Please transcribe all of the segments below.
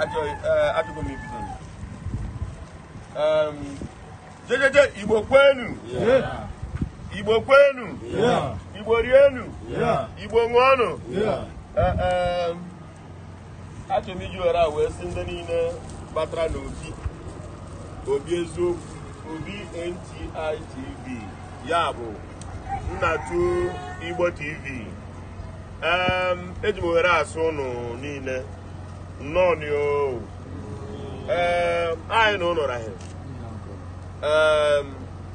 Achọgo m ibido. Jejeje, Igbo kwenu! Igbo kwenu! Igbo rienu! Igbo ṅụọnụ! Achọrọ m iji were a wee sị ndị niile batara n'obi, obi eziokwu, obi NTI TV, ya bụ Nnatu Igbo TV. Eji m ohere asị ụnụ niile nnọọ o. Ee, anyị na ụnụ rahịrị.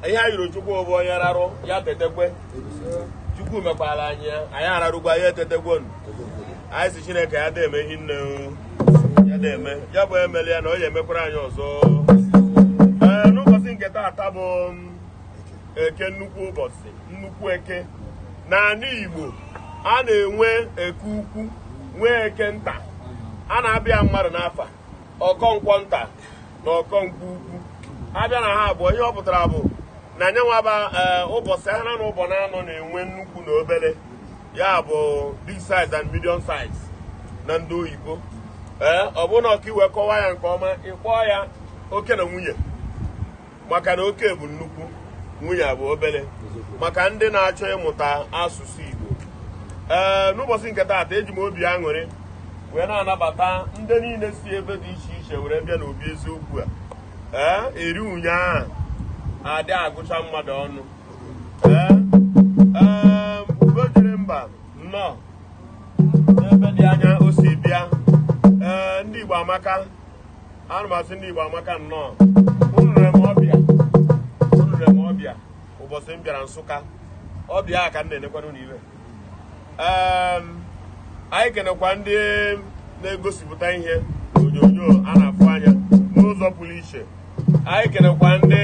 Ihe anyị yiri Chukwu bụ onye rarụ ya tetekwe. Chukwu mekwara anyị ya, anyị ararụgwa ya, etetegwonu. Anyị si Chineke ya deme ihe nne o, ya deme ya bụ emeli ya na ọ ya emekwara anyị ọzọ. Ee, n'ụbọchị nke taata bụ eke, nnukwu ụbọchị, nnukwu eke. N'ala Igbo, a na-enwe eke ukwu, nwee eke nta. A na-abịa mmadụ n'afa ọkọnkwọ nta na ọkọnkwọ ukwu. Abịa na ha abụọ, ihe ọ pụtara bụ na nyanwa ba ụbọchị ha na ụbọ na-anọ na-enwe nnukwu na obere, ya bụ big size and medium size na ndị oyibo. Ee, ọ bụrụ na ọka iwe kọwaa ya nke ọma, ịkpọọ ya oke na nwunye, maka na oke bụ nnukwu, nwunye bụ obere, maka ndị na-achọ ịmụta asụsụ Igbo. Ee, n'ụbọchị nke taata, eji m obi aṅụrị wee na-anabata ndị niile si ebe dị iche iche were bịa n'obi eziokwu a. Ee, eri ụnyaahụ adị agụcha mmadụ ọnụ. Ee, ugo jere mba, nnọọ n'ebe dị anya o si bịa. Ee, ndị Igbo amaka, ana m asị ndị Igbo amaka nnọọ. Unu rere m ọbịa, unu rere m ọbịa ụbọchị m bịara Nsụka. Ọbịa a ka m na-enekwanụ n'iwe. Anyị kenekwa ndị na-egosipụta ihe onyonyo a na-afụ anya n'ụzọ pụrụ iche. Anyị kenekwa ndị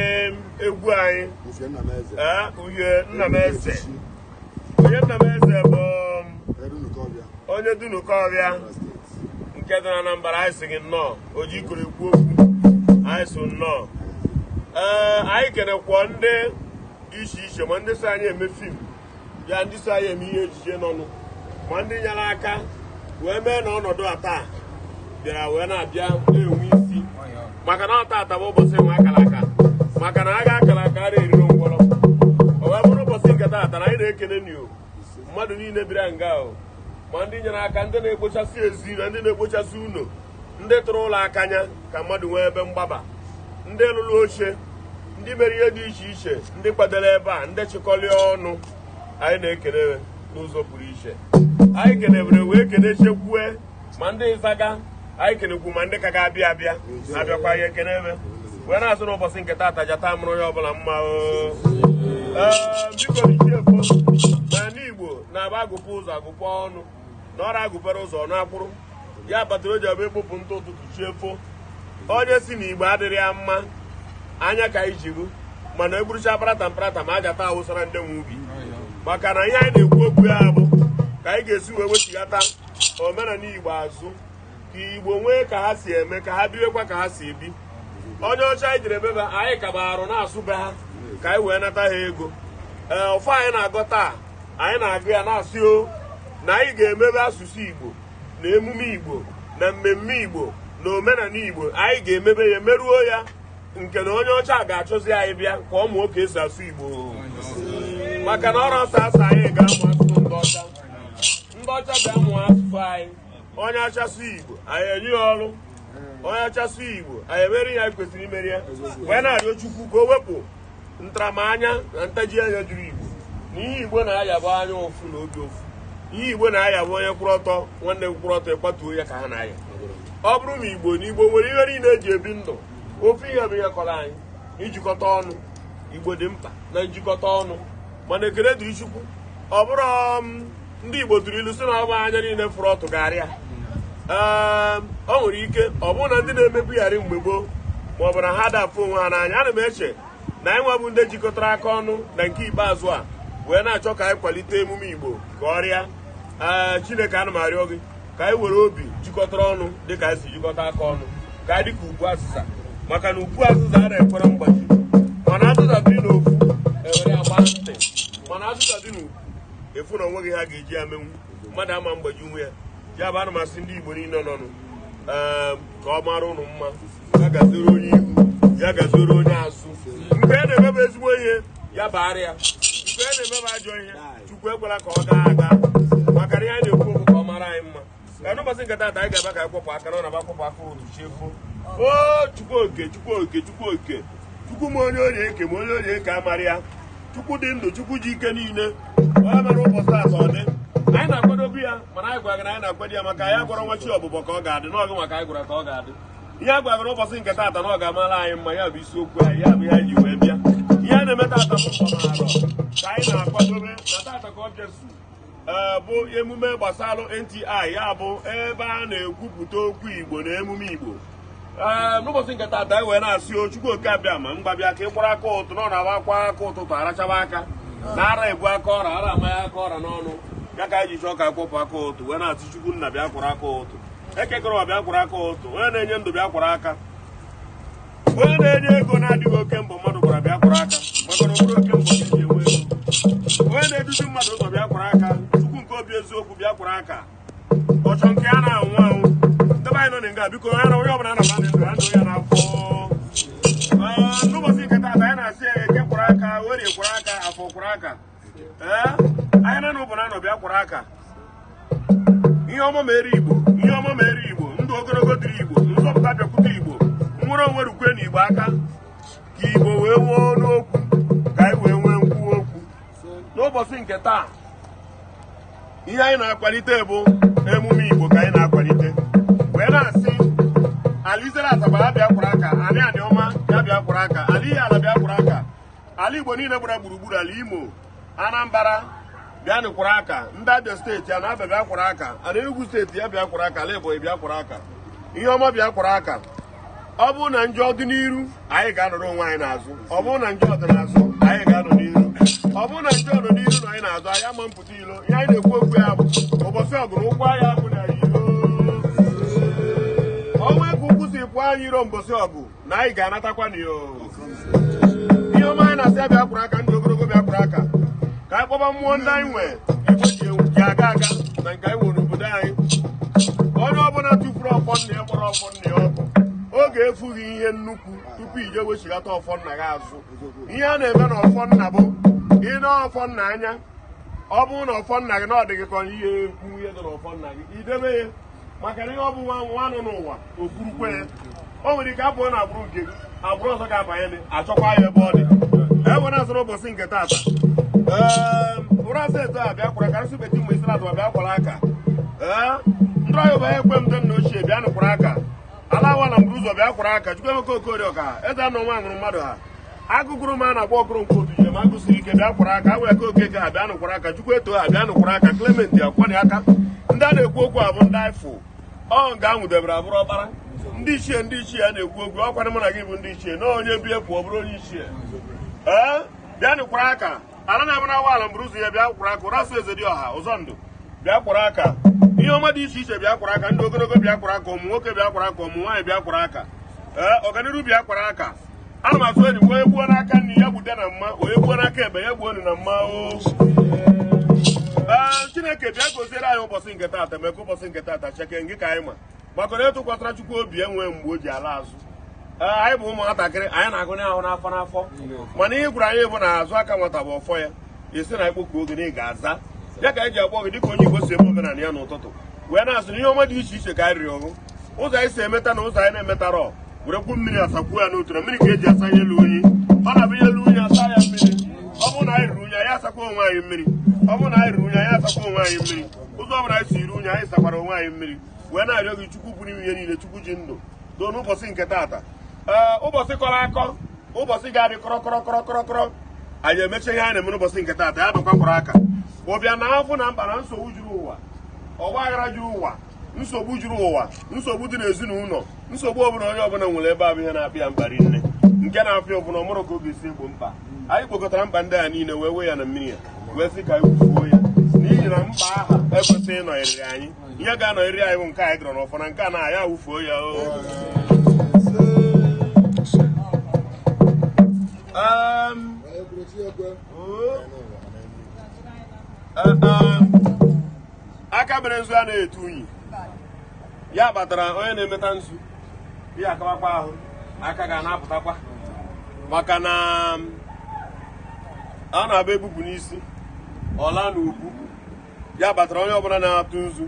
egwu anyị. Ee, Uhie Nnameze, Uhie Nnameze bụ onye Dunukọbịa nke dị na Anambra. Anyị sị gị nnọọ, oji ikoro ekwu okwu, anyị so nnọọ. Ee, anyị kenekwa ndị dị iche iche, ma ndị so anyị eme film ya, ndị so anyị eme ihe ejije nọnụ, ma ndị nyere aka wee mee na ọnọdụ a taa bịara wee na-abịa na-enwe isi, maka na ọ taata bụ ụbọchị nwe akara aka, maka na agha akara aka ara eriro ngwọrọ. O wee bụrụ ụbọchị nke taata na anyị na-ekene nio mmadụ niile bịara nga o, ma ndị nyere aka, ndị na-ekpochasị ezi na ndị na-ekpochasị ụlọ, ndị tụrụ ụlọ akanya ka mmadụ nwee ebe mgbaba, ndị lụrụ oche, ndị mere ihe dị iche iche, ndị kwadoro ebe a, ndị chịkọlie ọnụ. Anyị na-ekele n'ụzọ pụrụ iche. Anyị kenebere wee kene chekwue ma ndị ịzaga, anyị kenekwu ma ndị ka ga-abịa abịa abịakwa. Ihe ekene ebe wee na-asụ n'ụbọchị nke taata, jata mụrụ onye ọbụla mma o. Ee, biko, ichiefo n'ala Igbo na-aba agụpụ ụzọ agụpụ ọnụ na ọrụ agụpere ụzọ ọnụ akwụrụ ya kpatara o ji abụ ekpopụ ntụ ụtụtụ chiefo. Onye si na Igbo adịrị ya mma anya ka anyị jiru, mana egburucha prata prata ma ajata awụsara ndị nwe ubi, maka na ihe anyị na-ekwu okwu ya bụ ka anyị ga-esi wee wechighata omenala Igbo azụ, ka Igbo nwee ka ha si eme, ka ha biwekwa ka ha si ebi. Onye ọcha anyị jere ebebe anyị kaba arụ na-asụ be ha ka anyị wee nata ha ego. Ee, ọfọ anyị na-agọ taa, anyị na-agụ ya na-asị o na anyị ga-emebe asụsụ Igbo na emume Igbo na mmemme Igbo na omenala Igbo. Anyị ga-emebe ya, meruo ya nke na onye ọcha ga-achọzi anyị bịa ka ọ mụọ ka esi asụ Igbo, maka na ọrụ ọsọ asụ anyị ga-amụ asụsụ ndị ọcha, ndị ọcha bịa mụọ asụsụ anyị. Onye ọcha sụ Igbo, anyị enye ya ọrụ. Onye ọcha sụ Igbo, anyị emeri ya anyị kwesịrị imeri ya. Wee na-arịọ Chukwu ka o wepụ ntaramanya na ntaji anya juru Igbo, na ihe Igbo na-ayabụ anya ụfụ na obi ụfụ. Ihe Igbo na-ayabụ onye kwụrụ ọtọ, nwanne m kwụrụ ọtọ, ịkwatuo ya ka ha na-aya. Ọ bụrụ na Igbo na Igbo nwere ihe niile eji ebi ndụ, ofu ihe bụ ihe kọrọ anyị, ijikọta ọnụ. Igbo dị mkpa na njikọta ọnụ, mana ekele dịrị Chukwu, ọ bụrụ ndị Igbo tụrụ ilu sị na ọ bụ anya niile fụrụ ọtụ garịa. Ee, o nwere ike ọ bụrụ na ndị na-emebugharị mgbe gboo, ma ọ bụ na ha da afụ onwe ha n'anya. Ana m eche na anyị nwabụ ndị jikọtara aka ọnụ na nke ikpeazụ a wee na-achọ ka anyị kwalite emume Igbo ka ọrịa. Ee, Chineke, ana m arịọ gị ka anyị were obi jikọtara ọnụ dịka anyị si jikọta aka ọnụ, ka anyị dịka ukwu azịza, maka na ukwu azịza a na-ekwere mgbaji, mana azịza dị n'ofu ewere ya gbaa ntị, mana azịza dị n'ukwu efu na onweghị ha ga-eji ya menwu mmadụ ama mgbaji nwe ya. Ya bụ, ana m asị ndị Igbo niile nọnụ Ee, ka ọ mara ụnụ mma. Ya gaziere onye ihu, ya gaziere onye azụ. Nke a na-emebe ezigbo ihe, ya baara ya. Nke a na-emebe ajọ ihe, Chukwu ekwela ka ọ gaa aga, maka na ihe anyị na-ekwu okwu ka ọ mara anyị mma. Ka n'ụbọchị nke taata, anyị ga-ebe ka anyị kwọpụ aka na ọ na-aba kwọpụ aka uru chefuo. O Chukwu oke, Chukwu oke, Chukwu oke, Chukwu, ma onye orie eke, ma onye orie eke amara ya. Chukwu dị ndụ, Chukwu ji ike niile, onye mere ụbọchị taata ọ dị. Anyị na-akwadobe ya, mana anyị gwara gị na anyị na-akwado ya maka anyị gwara nwa chi ọbụbọ ka ọ ga-adị n'ọgụ, maka anyị gwara ka ọ ga-adị. Ihe a gwara n'ụbọchị nke taata na ọ ga-amara anyị mma, ya bụ isiokwu anyị, ya bụ ihe anyị ji wee bịa. Ihe a na-eme taata bụ mkpọmarọ ka anyị na-akwadobe na taata ka ọ bịasu. Ee, bụ emume gbasara NTI, ya bụ ebe a na-ekwupụta okwu Igbo na emume Igbo. Ee, n'ụbọchị nke taata, anyị wee na-asị, o Chukwu oke abịa ma mgbabịa ka ị kwara aka ụtụ na ọ na-agba akwa aka ụtụtụ, arachaba aka na ara ebu aka ọra, ara amanya aka ọra n'ọnụ ya, ka anyị ji chọọ ka akwọpụ aka ụtụ, wee na-asị Chukwu nna bịa kwara aka ụtụ, ekekọrọ bịa kwara aka ụtụ, onye na-enye ndụ bịa kwara aka, onye na-enye ego na-adịghị oke mbọ mmadụ gwara bịa kwara aka, maka na ọ bụrụ oke mbọ ka eji enwe ego, onye na-eduzi mmadụ ụzọ bịa kwara aka, Chukwu nke obi eziokwu bịa kwara aka, ọchọ nke a na-anwụ anwụ. Ndebe anyị nọ na nga, biko, ya na onye ọbụla na ndụ ya, ndụ ya n'afọ. Ee, n'ụbọchị nke taata, anyị na-asị ya eke kwara aka, orie kwara aka, afọ kwara aka. Ee, anyị na ụbụ na anọ bịa kwara aka. Ihe ọma mere Igbo, ihe ọma mere Igbo, ndụ ogologo dịrị Igbo, nzọpụta bịakwute Igbo, nwere onwe rukwe na Igbo aka, ka Igbo wee nwee n'okwu, ka anyị wee nwee nkwuwa okwu. N'ụbọchị nke taa, ihe anyị na-akwalite bụ emume Igbo ka anyị na-akwalite, wee na-asị ala izere Asaba ya bịa kwara aka, anị anị ọma ya bịa kwara aka, ala ihe ala bịa kwara aka, ala Igbo niile gbara gburugburu, ala Imo, Anambra bịanụ kwara aka, ndị Abịa steeti a na-abịa bịa kwara aka, ala Enugu steeti ya bịa kwara aka, ala Ebonyi bịa kwara aka, ihe ọma bịa kwara aka. Ọ bụrụ na njọ dị n'iru, anyị ga-anọrọ onwe anyị n'azụ. Ọ bụrụ na njọ dị n'azụ, anyị ga-anọ n'iru. Ọ bụrụ na njọ nọ n'iru na anyị n'azụ, anyị ama mpụta ilo. Ihe anyị na-ekwu okwu ya bụ ụbọchị ọgụ na ụkwụ anyị abụ na iro ọnwa ka ụkwụ si pụọ anyị iro mbọsị ọgụ na anyị ga-anatakwa n'iyo. Ihe ọma anyị na-asị ya bịa kwụrụ aka, ndị ogologo bịa kwụrụ aka, ka anyị kpọba mmụọ ndị anyị nwee Igbo ji aga aga na nke anyị nwere n'obodo anyị. Onye ọbụla tụfuru ọfọ nna ya, kpọrọ ọfọ nna ya ọkụ, oge efughị ihe nnukwu tupu ije wechighata ọfọ nna gị azụ. Ihe a na-eme na ọfọ nna bụ ị na ọfọ nna anya. Ọ bụrụ na ọfọ nna gị na ọ dịghị ka ihe ekwu ihe dị n'ọfọ nna gị, idebe ya, maka na ihe ọ bụ nwa nwa nọ n'ụwa okwurukwe ya. O nwere ike abụọ na agbụrụ nke gị, agbụrụ ọzọ ga-abanye achọkwa ya ebe ọ dị. E were asị n'ụbọchị nke taata, ee, ụra asị eto a bịa kwara aka, nsị beti mgbe isi na-atụ bịa kwara aka. Ee, ndị ọhịa bụ ekwe m, ndị nna ochie bịa nụkwara aka, ala awa na mburu ụzọ bịa kwara aka, Chukwuemeka Okorie ọka eze anọ nwa ṅụrụ mmadụ ha agụgụrụ m a na-agba ọgụrụ nke otu jem agụsiri ike bịa kwara aka, awee ka okeke ha bịa nụkwara aka, Chukwu eto ha bịa nụkwara aka, Clement akwani aka. Ndị a na-ekwu okwu a bụ ndị afụ ọ nga anwụdebere abụrụ ọkpara ndị ichie. Ndị ichie a na-ekwu okwu ọkwanụ mụ na gị bụ ndị ichie na onye bie pụọ bụrụ onye ichie. Ee, bịa nụkwara aka, ala na-abụ na awa ala mburu ụzọ ya bịa kwara aka, ụra eze dị ọha ụzọ ndụ bịa kwara aka, ihe ọma dị iche iche bịa kwara aka, ndị ogologo bịa kwara aka, ụmụ nwoke bịa kwara aka, ụmụ nwaanyị bịa kwara aka. Ee, ọganiru bịa kwara aka. Ana m asụ enyi m, onye gbuo n'aka nri ya gbute na mma, onye gbuo n'aka ekpe ya gbuo na mma. O ee, Chineke bịa goziere anyị ụbọchị nke taata, mee ka ụbọchị nke taata cheke ngị ka anyị ma, maka na etụkwasịra Chukwu obi enwe mgbe o ji ala azụ. Ee, anyị bụ ụmụntakịrị, anyị na-agụnye ahụ n'afọ n'afọ, mana ihe gwara anyị bụ na azụ aka nwata bụ ọfọ ya. Esi na ikpokwu oge na ị ga-aza ya, ka anyị ji akpọ gị dịka onye Igbo si eme omenala ya n'ụtụtụ, wee na-asụ na ihe ọma dị iche iche ka anyị rịọ ọgụ ụzọ anyị si emeta na ụzọ anyị na-emetarọ, werekwu mmiri asakwuo ya n'otu na mmiri ka eji asa ihe elu unyi. Ọ na-abụ ihe elu unyi asa ya mmiri. Ọ bụrụ na anyị ruru unyi, anyị asakwa onwe anyị mmiri. Ọ bụrụ na anyị ruru unyi, anyị asakwa onwe anyị mmiri. Ụzọ ọ bụla anyị si iri unyi, anyị sakwara onwe anyị mmiri, wee na-arịọ gị, Chukwu pụrụ ime ihe niile, Chukwu ji ndụ doo n'ụbọchị nke taata. Ee, ụbọchị kọrọ akọ, ụbọchị ga-adị kọrọ kọrọ kọrọ kọrọ kọrọ. Anyị emecha ihe anyị na-eme n'ụbọchị nke taata, ya bụkwa kwara aka ụbịa na afụ na mkpa na nsogbu juru ụwa, ọgba aghara juru ụwa, nsogbu juru ụwa, nsogbu dị n'ezinụlọ, nsogbu ọbụla onye ọbụla nwere ebe a bụ ihe na-apịa ya mkpa rinne, nke na-afịa ọbụla ọmụrụ ka ọ ga-esi egbo mkpa. Anyị kpokọtara mkpa ndị a niile wee wee ya na mmiri ya, wee sị ka anyị wufuo ya, n'ihi na mkpa aha ekwesịghị ịnọnyerịrị anyị. Ihe ga-anọnyerị anyị bụ nke anyị gụrụ n'ọfọ na nke a na ya wufuo ya. O aka mere nzu a na-etu unyi. Ya kpatara onye na-emeta nzu ihe akawakwa ahụ aka ga na-apụtakwa, maka na a na-abụ egbupụ n'isi ọla na ugwu. Ya kpatara onye ọbụla na-atụ nzu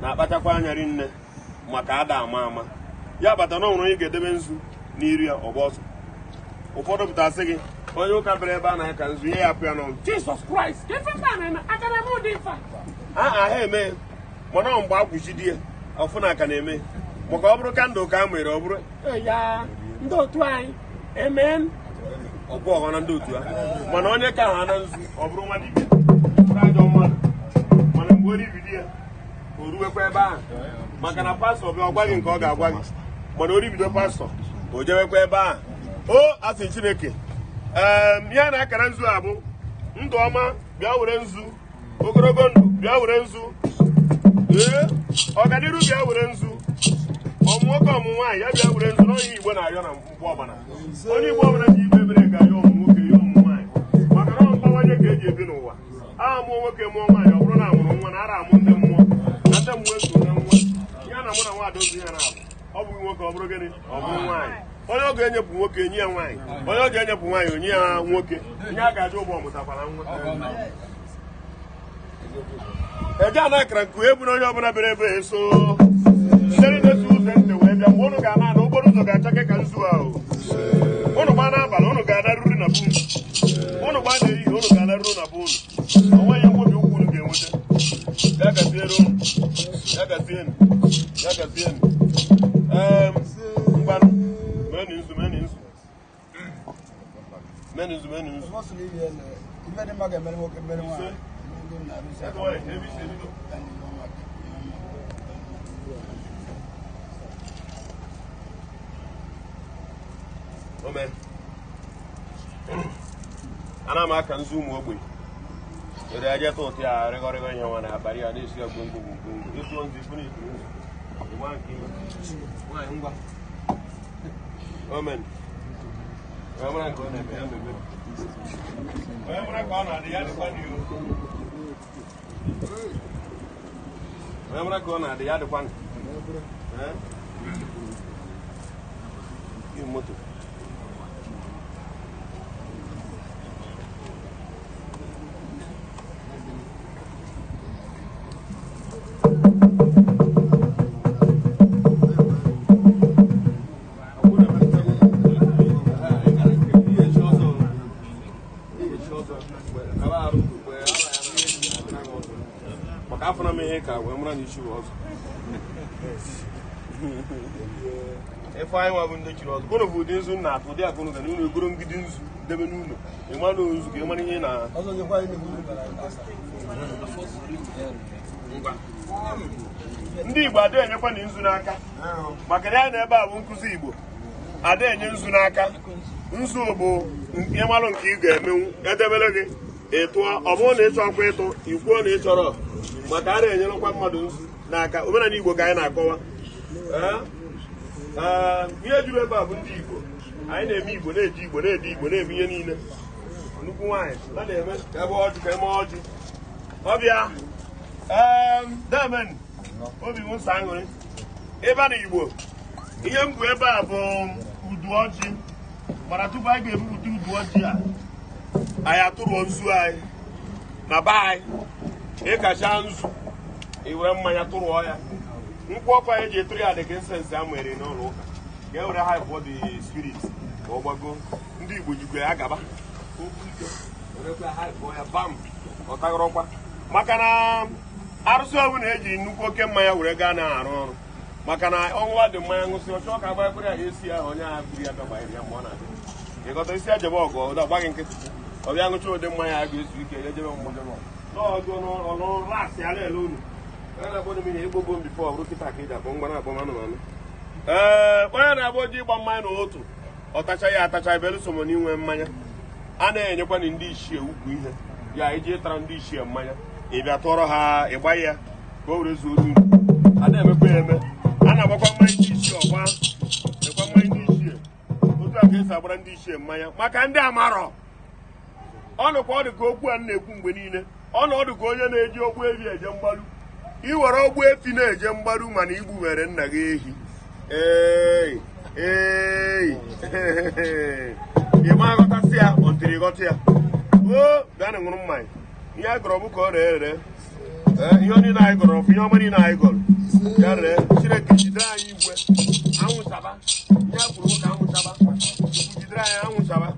na-akpachakwa anya rinne, maka ada ama ama. Ya kpatara na ọ nwere onye ga-edebe nzu n'iru ya, ọgba ọsọ. Ụfọdụ pụtasị gị onye ụka bịara ebe a na-aka nzu ihe ya pụ ya n'ọnụ, "Jesus Christ, a ha eme." Mana ọ mgbe akwụchi di ya ọfụna aka na-eme, maka ọ bụrụ candle ka a mere, ọ bụrụ ya ndị otu anyị amen ọkwụ ọghọ na ndị otu ha. Mana onye ka ha na nzu, ọ bụrụ nwa dibịa, bụrụ ajọ mmadụ. Mana mgbe o ribidi ya, o ruwekwa ebe ahụ, maka na pastọ bịa, ọ gwa gị nke ọ ga-agwa gị. Mana o ribido pastọ, o jewekwa ebe ahụ. O asị Chineke ee, ihe na-akara nzu a bụ ndụ ọma, bịa were nzu. Ogologo ndụ, bịa were nzu. Ee, ọganiru, bịa were nzu. Ọmụ nwoke, ọmụ nwaanyị, ya bịa were nzu. N'onye Igbo na-ayọ na mkpụ ọbara, onye Igbo ọbụla ji igbe ebere ga-ayọ ọmụ nwoke, ya ọmụ nwaanyị, maka na mgbawanye ka eji ebi n'ụwa. A mụọ nwoke, mụọ nwaanyị, ọ bụrụ na amụrụ nwa na ara amụ ndị mmụọ na ndị mmụọ eso na nwa ya na mụ na nwa adozi ya na-abụ. Ọ bụghị nwoke, ọ bụrụ gịnị? Ọ bụrụ nwaanyị. Onye ọ ga-enyepụ nwoke, enye ya nwaanyị. Onye ọ ga-enyepụ nwaanyị, onye ya nwoke. Ihe a ga-ajụ ụgbọ mụtakwara nwa eje ana akara nku ebu na onye ọbụla bịara ebe eso ndị na-eso ụzọ ntị wee bịa. Mgbe ụnụ ga-ana ana, okporo ụzọ ga-achake ka nzu ahụ. Ụnụ gbaa n'abalị, ụnụ ga-adaruru na be unu. Ụnụ gbaa n'ehihie, ụnụ ga-adaruru na be unu. Onwe ihe mgbobi ukwu unu ga-enweta. Ya gaziere unu, ya gazienu, ya gazienu. Ee, mgbanụ, meenụ nzu, meenụ nzu, meenụ nzu, meenụ nzu. Ife dị mma ga-emere nwoke, mere nwaanyị. Ndị na-arụsi aka. Ome ana m aka nzu ụmụ ogbenye were aja tụ ụtụ ya rịgọrịgọ ihe nwa na-akparị ya na-esi ya gwongwo gwongwo. Ịtụọ nzu, ifu na ituru nzu ịgba nke ime nwaanyị ngwa. Amen. Onye mara nke ọ na-eme ya mebe. Onye mara ka ọ na-adị ya dịkwa n'ihu. Onye mara ka ọ na-adị ya dịkwa nụ. Eh? Moto. Maka afọ na m ihe ka wee mara na isi bụ ọzọ. Ife anyị nwa bụ ndị chiri ọzọ kụnụ bụ ụdị nzu na atụ ụdị akụnụ ga n'ụlọ egoro ngidi nzu debe n'ụlọ ịma na nzu ka ị mara ihe na Ọzọ nyekwa anyị na-egbu bara asa. Ndị Igbo ada enyekwa na nzu n'aka, maka na ya na ebe a bụ nkụzi Igbo. Ada enye nzu n'aka. Nzu bụ ịmalụ nke ị ga-emenwu, edebere gị ịtụọ. Ọ bụrụ na ị chọkwa ịtụ, ikwuo na ị chọrọ, maka a na-enyerekwa mmadụ nzu n'aka. Omenala Igbo ka anyị na-akọwa. Ee, ihe juru ebe a bụ ndị Igbo. Anyị na-eme Igbo, na-eji Igbo na-ede Igbo, na-eme ihe niile. Nnukwu nwaanyị a na-eme ka ebe ọjị, ka eme ọjị ọbịa. Ee, demen obi m nsọ aṅụrị ebe a na Igbo. Ihe m bụ ebe a bụ udu ọjị. Mana tupu anyị ga-ebupụta udu ọjị a, anyị atụruo nzu anyị na be anyị. Ịkacha nzu, i were mmanya tụrụọ ya. Nkwụ ọkụ anyị ji etụrụ ya dị ka incense a nwere n'ụlọ ụka, ka e were hype the spirit ka ọ gbago. Ndị Igbo jikwa ya gaba okwu ike, werekwa hype ya bam, ọ tagọrọkwa, maka na arụsị ọbụla eji nnukwu oke mmanya were gaa na-arụ ọrụ, maka na ọnwụwa dị mmanya ṅụsị, ọ chọọ ka agbakwere ya esi ahụ. Onye agha buru ya bịa gbanyere ya mgbe ọ na-abịa ịghọta isi ejebe ọgụ, ọ gbaghị nkịtị. Ọ bịa ṅụcha ụdị mmanya a, ga-ezu ike ya ejebe mgbe n'ọgụ n'ọrụ ya na-ele unu. Onye na-akpọ m ihe igbogbo m before, ọ bụrụ kịta ka iji akpọ ngwa na-akpọ m anụmanụ. Ee, onye na-agba oji ịgba mmanya n'otu, ọ tacha ya atacha ebelu so m n'inwe mmanya. A na-enyekwa na ndị ichie ugwu ihe ya iji ịtara ndị ichie mmanya. Ị bịa tụọrọ ha, ịgba ya ka o were zuo uru. A na-emekwa ya eme. A na-agbakwa mmanya ndị ichie, ọgba ekwa mmanya ndị ichie. Otu a ka esi agbara ndị ichie mmanya. Maka ndị amarọ ọnụkwa, ọ dị ka okwu a m na-ekwu mgbe niile, ọnọdụ ka onye na-eji okpu ebi eje mgbalu. I were ọgbụ efi na-eje mgbaru, mana igbu were nna gị ehi. Ee, ee, ị ma aghọtasị ya ọntịrị ghọta ya. O bịa na ṅụrụ mmanya. Ihe a gọrọ bụ ka ọ ree ere. Ee, ihe niile anyị gọrọ ọfụ, ihe ọma niile anyị gọrọ ya ree. Chineke jidere anyị igwe anwụchaba. Ihe a kwuru bụ ka anwụchaba. Chukwu jidere anyị anwụchaba.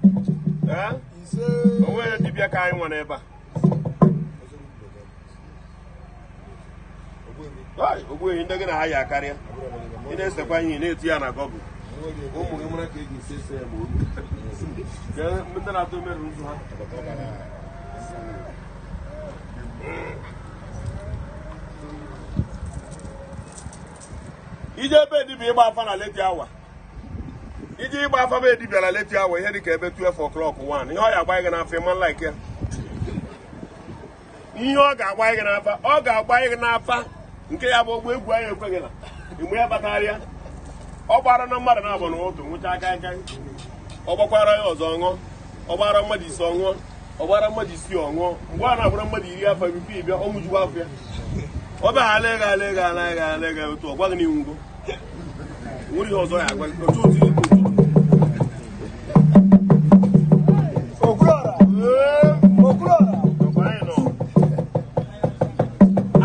Ee, onwe ya dibịa ka anyị nwa n'ebe a. Ogbuehi ndị gị na ha ya akarịa. Ị na-esekwa ihe, ị na-eti ya na Google. Ụmụ gị mara ka e ji esi ese ya, ma olu ndị na-atụ merụ nzu ha. Ije ebe dibịa ịgba afa na late hour, ije ịgba afa be dibịa na late hour, ihe dịka ebe 12 o'clock, 1, ihe ọ ya agba gị n'afa, ịma like ya. Ihe ọ ga-agba gị n'afa, ọ ga-agba gị n'afa nke ya bụ ogbu egwu anyị ekweghị na mgbe ya kpatara ya. Ọ gbara na mmadụ na-abụ na ụtụ nwụcha aka aka, ọ gbakwara ya ọzọ ọṅụọ, ọ gbara mmadụ ise ọṅụọ, ọ gbara mmadụ isii ọṅụọ. Mgbe a na-agbara mmadụ 10 afa bipi bịa, ọ nwụjukwa afọ ya. Ọ bịa ala ego, ala ego, ala ego, ala ego otu ọ gwa gị na iwugo nwere ihe ọzọ ya agwa gị otu otu otu. Okwuluọra! Okwuluọra!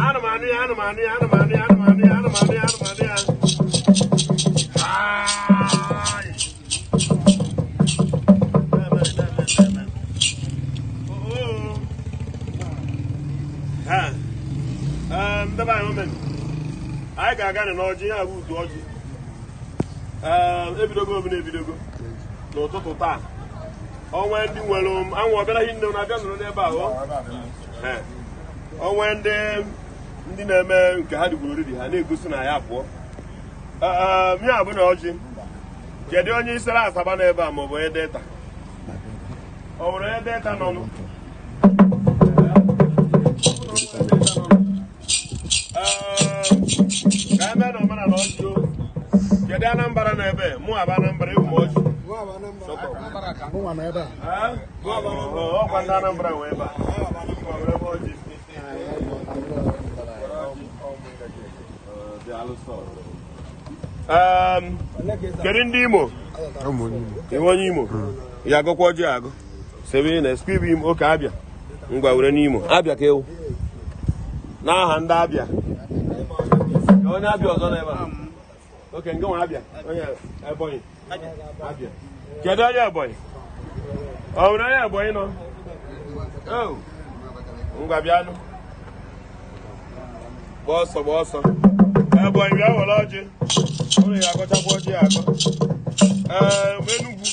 Ana m anụ ya, ana m anụ ya, ana m anụ ya, ana m anụ ya, ana m anụ ya, ana m anụ ya. Ai! Oh. Ha. Ndị be anyị, omen anyị ga-aga n'ọjị ya bụ utu ọjị. Ebidogo obi ebidogo n'ụtụtụ taa. Onwe ndị nwere anwụ ọbịara hinne na-abịa nụrụ n'ebe a. Onwe ndị na-eme nke ha dịgburu oriri, ha na-egosi na ya pụọ ya bụ na ọjị. Kedu onye isere Asaba n'ebe a, maọbụ onye Delta? Ọ nwere onye Delta nọ nụ? Ka eme na omenala ọjị o. Kedu Anambra nọ ebe? Mụ aba Anambra, ewu m ọjị. Ọkwa ndị Anambra nwe ebe a. Ebe ọjị. Kedu ndị Imo? Iwe onye Imo ya agụkwa ọjị agụ sebe na esquibe Imo oke Abịa. Ngwa, were n'Imo Abịa ka ewu n'aha ndị Abịa. Onye Abịa ọzọ n'ebe a? Oke nke nwa Abịa, onye Ebonyi Abịa. Kedu onye Ebonyi? Ọ nwere onye Ebonyi nọ? Ngwa, bịanụ, gba ọsọ, gba ọsọ. Ebonyi, bịa were ọjị. Ụnụ ya agọchakwa ọjị agọ. Ee, Enugwu,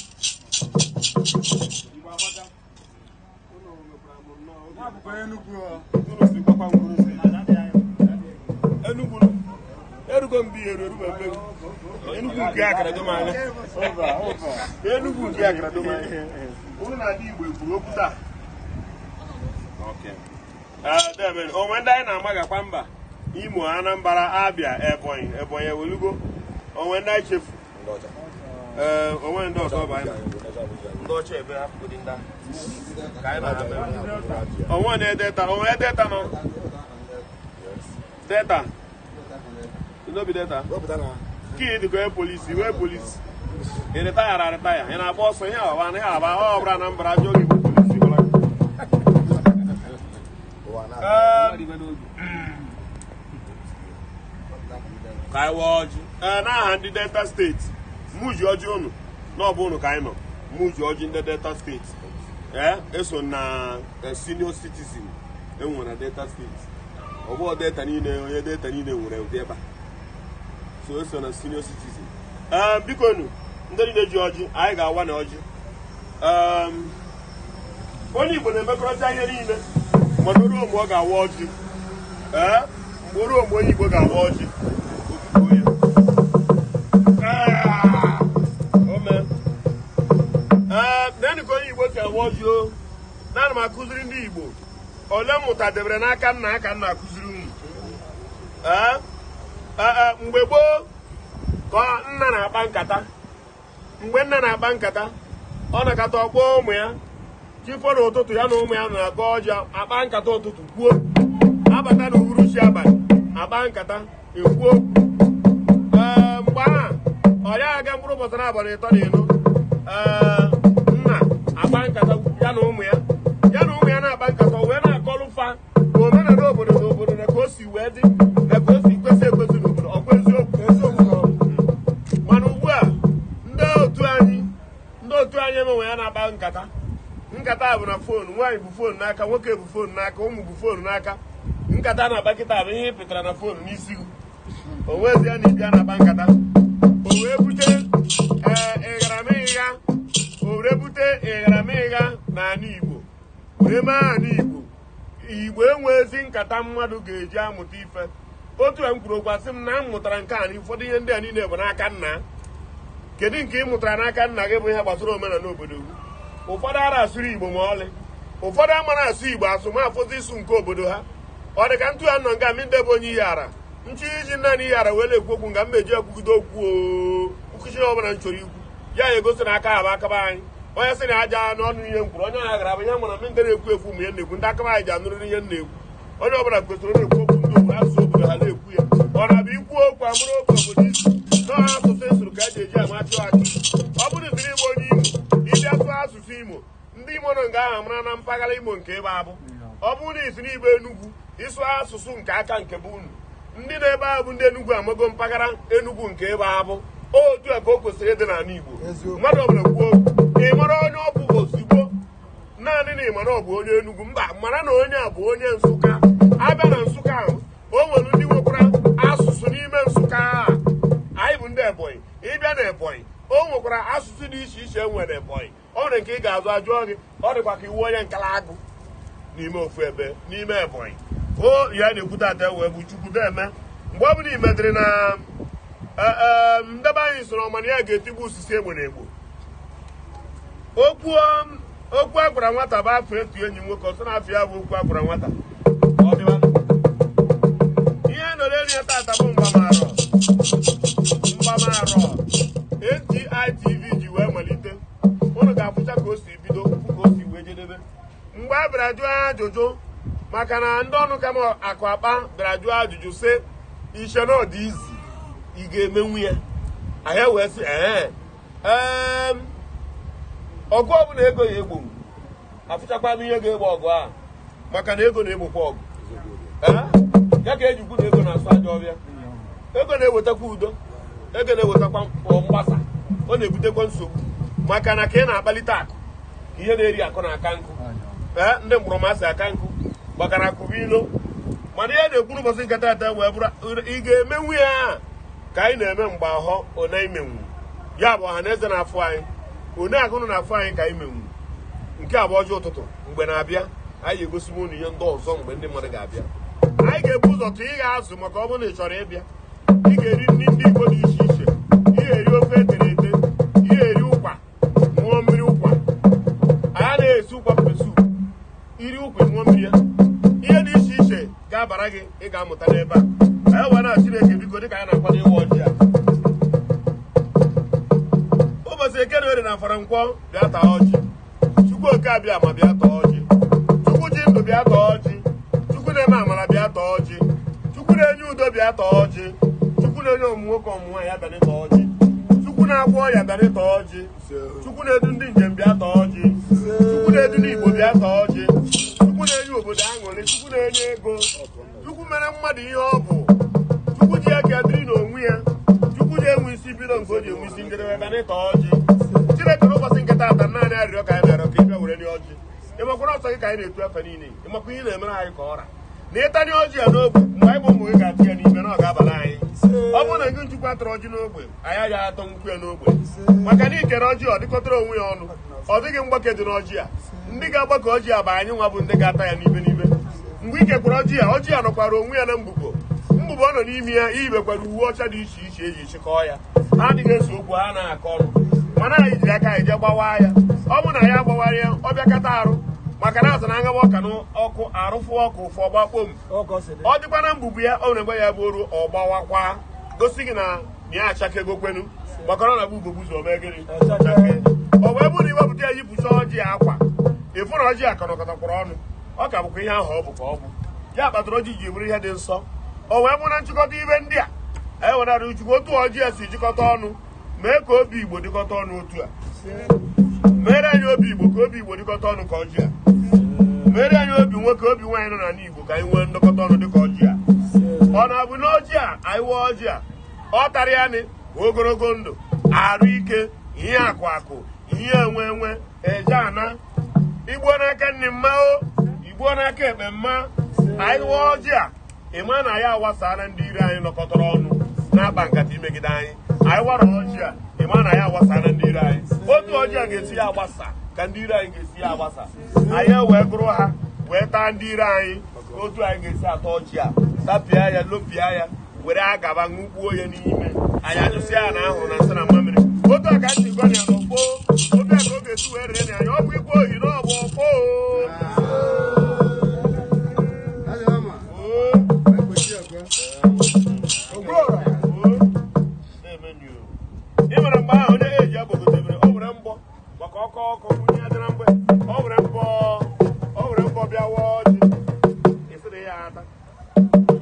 Igbo amaka. Enugwu erugo mbi eru eru mbe Enugwu nke akara dom anya. Enugwu nke akara dom anya. Ụnụ na-adị Igbo ekwuru okwu taa. Onwe ndị anyị na-amagakwa mba Imo, Anambra, Abia, Ebonyi. Ebonyi ewelugo. Onwe ndị anyị chefu? Ee, onwe ndị ọzọ bụ anyị ndị ọcha ebe hapụgodi ndị ahụ ka anyị na-abịa. Onwe na Delta, onwe Delta nọ? Delta n'obi Delta ka ị dịka onye polisi wee polisi. Ị retire, retire, ị na-agba ọsọ. Ihe ọba ihe aba ọ bụla Anambra ajọ gị bụ polisi gwara gị. Ee, ka anyị waa ọjị. Ee, n'aha ndị Delta Steeti, mụ ji ọjị unu n'ọbụ unu ka anyị nọ. Mụ ji ọjị ndị Delta Steeti. Ee, eso na senior citizen enwere na Delta Steeti. Ọ bụghị Delta niile, onye Delta niile nwere ụdị ebe a. So eso na senior citizen. Ee, biko nu, ndị niile ji ọjị, anyị ga-awa na ọjị. Onye Igbo na-emekọrịta ihe niile, mana o ruo mgbe ọ ga-awa ọjị, ee, mgbe o ruo mgbe onye Igbo ga-awa ọjị, otutuo ya. Ome ee, naanị ka onye Igbo si awa ọjị o. Naanị m akụziri ndị Igbo ole mmụta debere n'aka nna ka nna akụziri unu. Ee, mgbe gboo ka nna na-akpa nkata, mgbe nna na-akpa nkata, ọ na-akata ọkpọ ụmụ ya chifo n'ụtụtụ, ya na ụmụ ya na-aga ọjị, akpa nkata ụtụtụ kwuo, abata n'uhuruchi abalị. Akpa nkata, ekwu okwu. Ee, mgbe ahụ ọ ya aga mkpụrụ ụbọchị na abalị 3 na 4. Ee, nna akpa nkata ya na ụmụ ya, ya na ụmụ ya na-akpa nkata, o wee na-akọlụ fa omenala obodo na obodo na ka o si wee dị na ka o si kwesị ekwesị n'obodo. Ọkwa eziokwu? Eziokwu. Mana ugbu a, ndị otu anyị emenwe ya na-akpa nkata. Nkata bụ na phone. Nwaanyị bụ phone n'aka, nwoke bụ phone n'aka, ụmụ bụ phone n'aka. Nkata na-akpa kịta bụ ihe ị pịtara na phone n'isi gị. O nwezi ya na ịbịa na-akpa nkata, o wee bute ee ịgharamịgha, o wee bute ịgharamịgha n'ala Igbo, wee mee ala Igbo. Igbo enwezi nkata mmadụ ga-eji amụta ife. Otu a m kwuru okwu, asị m na m mụtara nke a na ụfọdụ ihe ndị a niile bụ n'aka nna. Kedu nke ị mụtara n'aka nna gị bụ ihe gbasara omenala obodo gị? Ụfọdụ ara asụrụ Igbo ma ọlị, ụfọdụ amara asụ Igbo asụ ma afọzi ịsụ nke obodo ha. Ọ dị ka ntụ ya nọ nga ndị bụ onye ihe ara nchụ iji naanị ihe ara wee na-ekwu okwu nga mmeji ekwugide okwu nkuchi ọbụla m chọrọ ikwu ya egosi na aka ha bụ akaba anyị. Onye sị na aja n'ọnụ ihe m kwuru, onye ahụ gara abụ ihe mara ndị na-ekwu ekwu ma ihe na-ekwu. Ndị akaba anyị ji anụrịrị ihe m na-ekwu. Onye ọbụla kwesịrị na-ekwu okwu ndị obodo, asụsụ obodo ha na-ekwu ya. Ọ na-abụ ikwu okwu amụrụ okwu obodo isi n'ọha asụsụ esuru ka eji eji ama achụ achụ. Ọ bụrụ siri ịbụ onye Imo, ịbịa sụọ asụsụ Imo, ndị Imo nọ nga ahụ mara na mpaghara Imo nke ebe abụ. Ọ bụrụ na isi n'igbe Enugwu, ịsụ asụsụ nke aka nke bụ unu, ndị na-ebe ahụ bụ ndị Enugwu amago mpaghara Enugwu nke ebe abụ. Otu a ka o kwesịrị ịdị n'ala Igbo. Mmadụ ọbụla kwuo okwu, ị mara onye ọ bụ ozugbo. Naanị na ị mara ọ bụ onye Enugwu, mba, mara na onye a bụ onye Nsụka. Abịa na Nsụka ahụ, o nwere ndị nwekwara asụsụ n'ime Nsụka. Anyị bụ ndị Ebonyi. Ịbịa na Ebonyi, o nwekwara asụsụ dị iche iche e nwere Ebonyi. O nwere nke ị ga-azụ ajụọ gị, ọ dịkwa ka iwu onye Nkalagụ n'ime ofu ebe n'ime Ebonyi. O ya na-ekwu tata wee bụ Chukwu deme. Mgbe ọ bụla ị metere na ndebe anyị soro mana ya ga-etigbu osisi egbe na egbo. Okwu okwu a gwara nwata bụ afọ etu enyi nwoke ọsọ na afọ ya bụ okwu a gwara nwata. Ọ dịba ihe nọrọ elu ya tata bụ mgbamarọ mgbamarọ NTI TV ji wee malite. Ụnụ ga-afụcha ka o si bido, ka o si wee jedebe. Mgbe a bịara jụọ ajụjụ, maka na ndị ọnụ kama akụ akpa bịara jụọ ajụjụ sị iche na ọ dị izi ị ga-emenwu ya, ahịa wee sị ee ee ọgụ ọbụla ego ya egbo. Afụchakwa m ihe ga-egbo ọgụ a, maka na ego na-egbokwa ọgụ. Ya ka ejikwu na ego na-asụ ajọ ọbịa. Ego na-ewetakwa udo, ego na-ewetakwa mgbasa, ọ na-ebutekwa nsogbu, maka na ka ị na-akpalite akụ, ihe na-eri akụ na aka nkụ. Ee, ndị mkpụrụmasị aka nkụ maka na akụ bụ ilo. Mana ihe na-ekwu n'ụbọchị nke taata wee bụrụ ị ga-emenwu ya ka anyị na-eme mgbe ahọ one imenwu ya bụ ọha na eze na-afụ anyị, one agụnụ na-afụ anyị ka anyị menwu. Nke a bụ ọjọọ ụtụtụ. Mgbe na-abịa, anyị ga-egosi unu ihe ndị ọzọ. Mgbe ndị mmadụ ga-abịa, anyị ga-ebu ụzọ tụ ị ga-azụ, maka ọ bụrụ na ị chọrọ ịbịa, ị ga-eri nri ndị Igbo dị iche iche. Ị ga-eri ofe etere ete, ị ga-eri ụkwa, ṅụọ mmiri ụkwa. Anyị anaghị esi ụkwa pepper soup. Iri ụkwa, ṅụọ mmiri ya. Ihe dị iche iche ga-abara gị, ị ga-amụta n'ebe a. Anyị wee na Chineke biko, dịka anyị na-akwado ịwa ọjị a ụbọchị Eke na Orie na Afọrọ Nkwọ, bịa taa ọjị. Chukwu Oke abịa ma bịa taa ọjị. Chukwu ji ndụ, bịa taa ọjị. Chukwu na-eme amara, bịa taa ọjị. Chukwu na-enye udo, bịa taa ọjị. Chukwu na-enye ọmụ nwoke, ọmụ nwaanyị, ya bịa taa ọjị. Chukwu na-agwọ ọya, bịa taa ọjị. Chukwu na-edu ndị njem, bịa taa ọjị. Chukwu na-edu ndị Igbo, bịa taa ọjị. Chukwu na-enye obodo aṅụrị, Chukwu na-enye ego, Chukwu mere mmadụ ihe ọ bụ, Chukwu ji aka dịrị n'onwe ya, Chukwu ji enwe isi bido nke o ji enwe isi njedebe, bịa n'ịta ọjị. Chineke, n'ụbọchị nke taata, naanị arịrịọ ka anyị na-arịọ ka ị bịa were ọjị. Ịmakwara ọsọ gị ka anyị na-etu efe niile. Ịmakwa ihe na-emere anyị ka ọra na ịtanye ọjị ya n'ogbe. Mgbe anyị bụ ụmụ gị ga-atụ ya n'ime na ọ ga-abara anyị. Ọ bụrụ na gị nchukwu atụrụ ọjị n'ogbe anyị, agaghị atọ nwukwu ya n'ogbe, maka na ikere ọjị ọ dịkọtara onwe ya ọnụ. Ọ dịghị mgbake dị n'ọjị a. Ndị ga-agbakọ ọjị a bụ anyị nwa bụ ndị ga-ata ya n'ibe n'ibe. Mgbe ị kekwara ọjị a, ọjị a nọkwara onwe ya na mbubo mbubo ọ nọ n'ime ya. Iyibekwara uwe ọcha dị iche iche eji chịkọọ ya. Ha adịghị eso okwu, ha na-akọ ọnụ, mana anyị jiri aka anyị jee gbawa ya. Ọ bụrụ na ya agbawara ya, ọ bịakọta arụ, maka na azụ na aṅaba ọka n'ọkụ arụfụ ọkụ ụfụ ọgbakpom. Ọ dịkwa na mbubu ya, ọ nwere mgbe ya bụ oru ọ gbawakwa, gosi gị na ya achakegokwenu, maka na ọ na-abụ ugogbu ụzọ mee gịnị? Chake. Ọ wee bụrụ na iwepụta ya, yipụcha ọjị akwa, ịfụ na ọjị a ka nọkọtakwara ọnụ, ọ ka bụkwa ihe ahụ ọ bụ ka ọ bụ. Ya kpatara ọjị ji bụrụ ihe dị nsọ. O wee bụ na nchịkọta ibe ndị a anyị wenara Chukwu, otu ọjị a si jikọta ọnụ, mee ka obi Igbo dịkọta ọnụ otu a. Mere anyị obi Igbo ka obi Igbo dịkọta ọnụ ka ọjị a. Mere anyị obi nwoke, obi nwaanyị nọ n'ala Igbo, ka anyị nwee ndọkọta ọnụ dịka ọjị a. Ọ na-abụ na ọjị a anyị wee ọjị a, ọ tara ya nị ogologo ndụ, arụ ike, ihe akụ akụ, ihe enwe enwe, eje ana igbuo n'aka nne mma, o igbuo n'aka ekpe mma. Anyị wee ọjị a, ịma na ya awasara ndị iro anyị nọkọtara ọnụ na-akpa nkata imegide anyị. Anyị wara ọjị a, ịma na ya awasara ndị iro anyị. Otu ọjị a ga-esi ya agbasa ka ndị iro anyị ga-esi ya agbasa. Anyị wee gụrụ ha wee taa ndị iro anyị. Otu anyị ga-esi ata ọjị a, tapịa ya, lopịa ya, were agaba ṅụgbuo ya n'ime anyị, ajụsịa ya na ahụrụ na nsị na mmamịrị. Otu a ka anyị si gwa ya n'ọkpọ, otu a ka ọ ga-esi wee rere na anyị. Ọ bụ igwe ohi na ọ bụ ọkpọ. Ị nwere mgbe ahụ onye eji agbagotebere, o were mbọ maka ọkọ ọkọ nwunye ya dịra mgbe o were mbọ, o were mbọ bịa waa ọjị, ị sị na ya ata.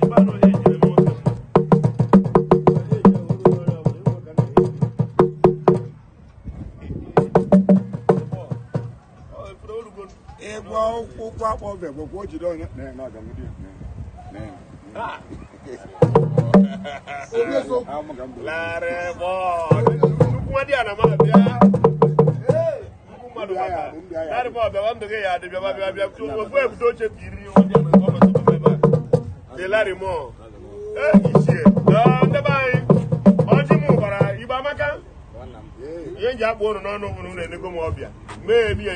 Ịgba na onye ejiri eme nwoke mma. Ịgwa ụkwụ akpọ ọbịa gwakwa o jide onye na na aga ndị na Larị bọọlụ. Nnukwu nwa dị a na m abịa. Nnukwu mmadụ bata. Larị bọọlụ bịawa, ndụ gị ya adị. Bịaba, bịa, bịa. Ofu ebute oche ka iri nwa dị a na nke ọ metụta ebe a. Dị Larry Moore. Ee, ichie. Ee, ndị be anyị. Ọjị m gbara Igbo amaka. Ihe m ji akpọ unu n'ọnụ bụ na unu enego m ọbịa. Mee emi ya.